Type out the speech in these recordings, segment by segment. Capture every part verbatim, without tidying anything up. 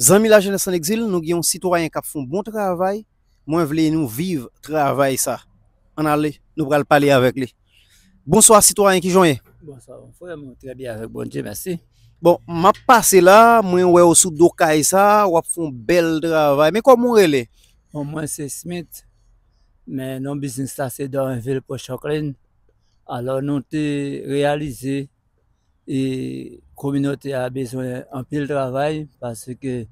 Zanmi Lajenès an Egzil, nou gen yon sitwayen k ap fè yon bon travay. Mwen vle nou viv travay sa. Ann ale, nou pral pale avèk li. Bonswa, sitwayen, kijan w ye? Bonswa, mon frè, mwen trè byen avèk Bondye, mèsi. Bon, m ap pase la, mwen wè w sou do kay sa, w ap fè yon bèl travay. Men kòman w rele? Bon, mwen se Smith, men non biznis la se Dorinville Pochoclean. Alò, nou te reyalize e kominote a bezwen anpil travay, paske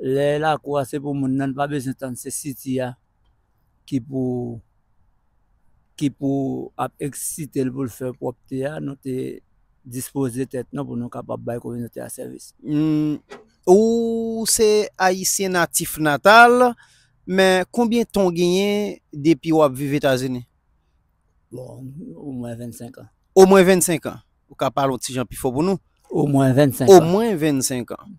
lè lakou a se pou moun nan, li pa bezwen tann se siti a ki pou, ki pou ap eksite l pou l fè pwòpte a, nou te dispoze tèt nou pou nou kapab bay kominote a sèvis. Hmm, ou se ayisyen natif natal, men konbyen tan w genyen depi w ap viv Etazini? Bon, omwen vennsenk an. Omwen vennsenk an. Ou ka pale yon ti jan pi fò pou nou? Omwen vennsenk an. Omwen vennsenk an.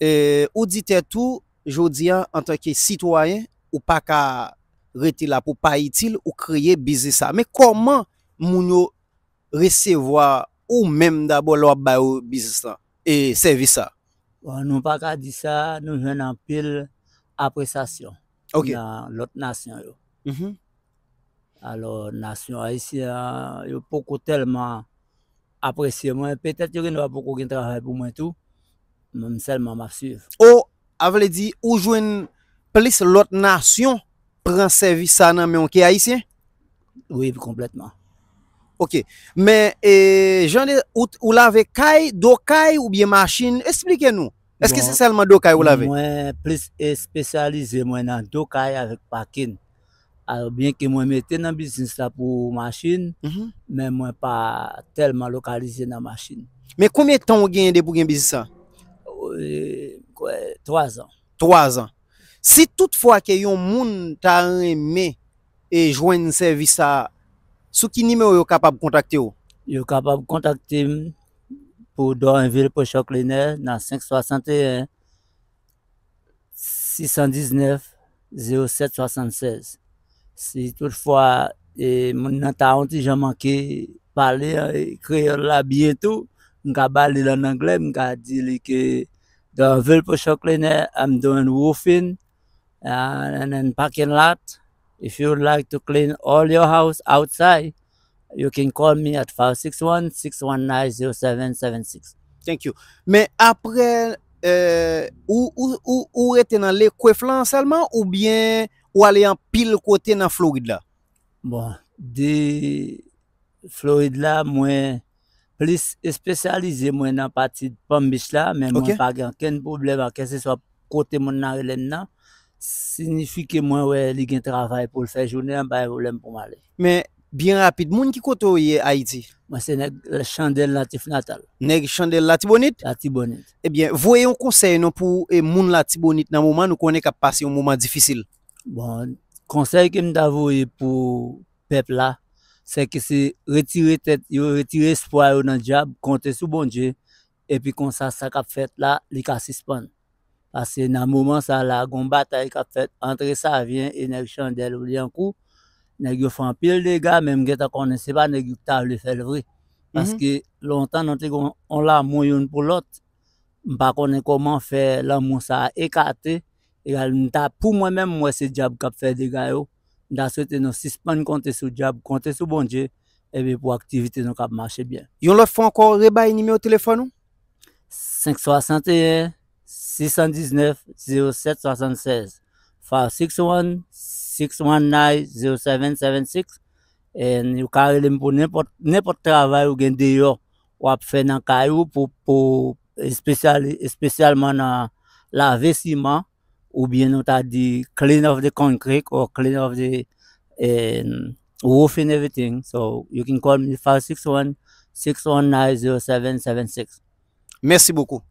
E, ou di tèt ou, jodi a, antanke sitwayen, ou pa ka rete la pou pa itil, ou kreye biznis sa. Men kòman moun yo resevwa ou menm dabò lè w ap ba yo biznis lan, e sèvis sa? Bon, nou pa ka di sa, nou jwenn anpil apresyasyon Ok. nan lòt nasyon yo. Mhm. Alò, nasyon ayisyen an, yo poko tèlman apresye mwen. Petèt yo gendwa poko gen travay pou mwen tou, men m sèlman m ap swiv. O, a vle di, ou jwenn plis lòt nasyon pran sèvis sa nan men w ke ayisyen? Wi, konplètman. Ok. Men, e, jan de, ou, ou lave kay, do kay oubyen machin? Esplike nou. Èske se Bon, sèlman do kay ou lave? Mwen plis espesyalize mwen nan do kay avèk pakin. Alò, byen ke mwen mete nan biznis la pou machin, Mhm. men mwen pa tèlman lokalize nan machin. Men konbyen tan ou genyen depi w gen biznis sa? E, kwè, twa zan. Twa zan. Si toutfwa ke yon moun ta renmen e jwenn sèvis sa, sou ki nimewo yo kapab kontakte w? Yo kapab kontakte m pou Dorinville Pochoclean nan senk swasanteyen, sis san diznèf, zewo sèt swasannsèz. Si toutfwa, e, moun nan ta yon ti jan manke pale, e, kreyòl la byen tou, m ka ba li l ann anglè, m ka di li ke Dorinville Pochoclean, I'm doing roofing, uh, and then parking lot. If you would like to clean all your house outside, you can call me at five six one, six one nine, zero seven seven six. Thank you. Men apre, e, ou, ou, ou, ou rete nan Lekwef lan sèlman oubyen ou ale anpil kote nan Florid la? Bon, de Florid la, mwen plis espesyalize mwen nan pati Palm Beach la, men Ok. mwen pa gen okenn pwoblèm ak kèlkeswa kote moun nan rele m nan. Siyifi ke mwen wè li gen travay pou l fè jounen an, pa gen pwoblèm pou m ale. Men, byen rapid, moun ki kote w ye Ayiti? Mwen se nèg Chandèl natif natal. Nèg Chandèl Latibonit? Latibonit. Ebyen, voye yon konsèy non pou, e, moun Latibonit nan moman nou konnen k ap pase yon moman difisil. Bon, konsèy ke m ta voye pou pèp la, se ke se retire tèt yo, retire espwa yo nan dyab, konte sou Bondye, epi konsa sa k ap fèt la, li ka sispann. Paske nan moman sa la, gon batay k ap fèt ant Resavyen e nèg Chandèl ou Lyankou. Nèg yo fè anpil dega, men m gentan konnen se pa nèg yo ki ta vle fè l vre. Mhm. Paske lontan nou te gon on lanmou youn pou lòt. M pa konnen kòman fè lanmou sa a ekate. Egal, m ta, pou mwen menm, m wè se dyab k ap fè dega yo. M ta swete nou sispann konte sou dyab, konte sou Bondye, epi pou aktivite nou kab mache byen. Yon lòt fwa ankò, rebay nimewo telefòn ou? Senk swasanteyen, sis san diznèf, zewo sèt swasannsèz. Five six one, six one nine, zero seven seven six. And ou ka rele m pou nenpòt, nenpòt travay ou gen deyò, w ap fè nan kay ou pou, pou espesyal-, espesyalman nan lave siman, oubyen nou ta di clean of the concrete or clean of the, um, roof and everything. So you can call me five six one, six one nine, zero seven seven six. Mèsi bokou.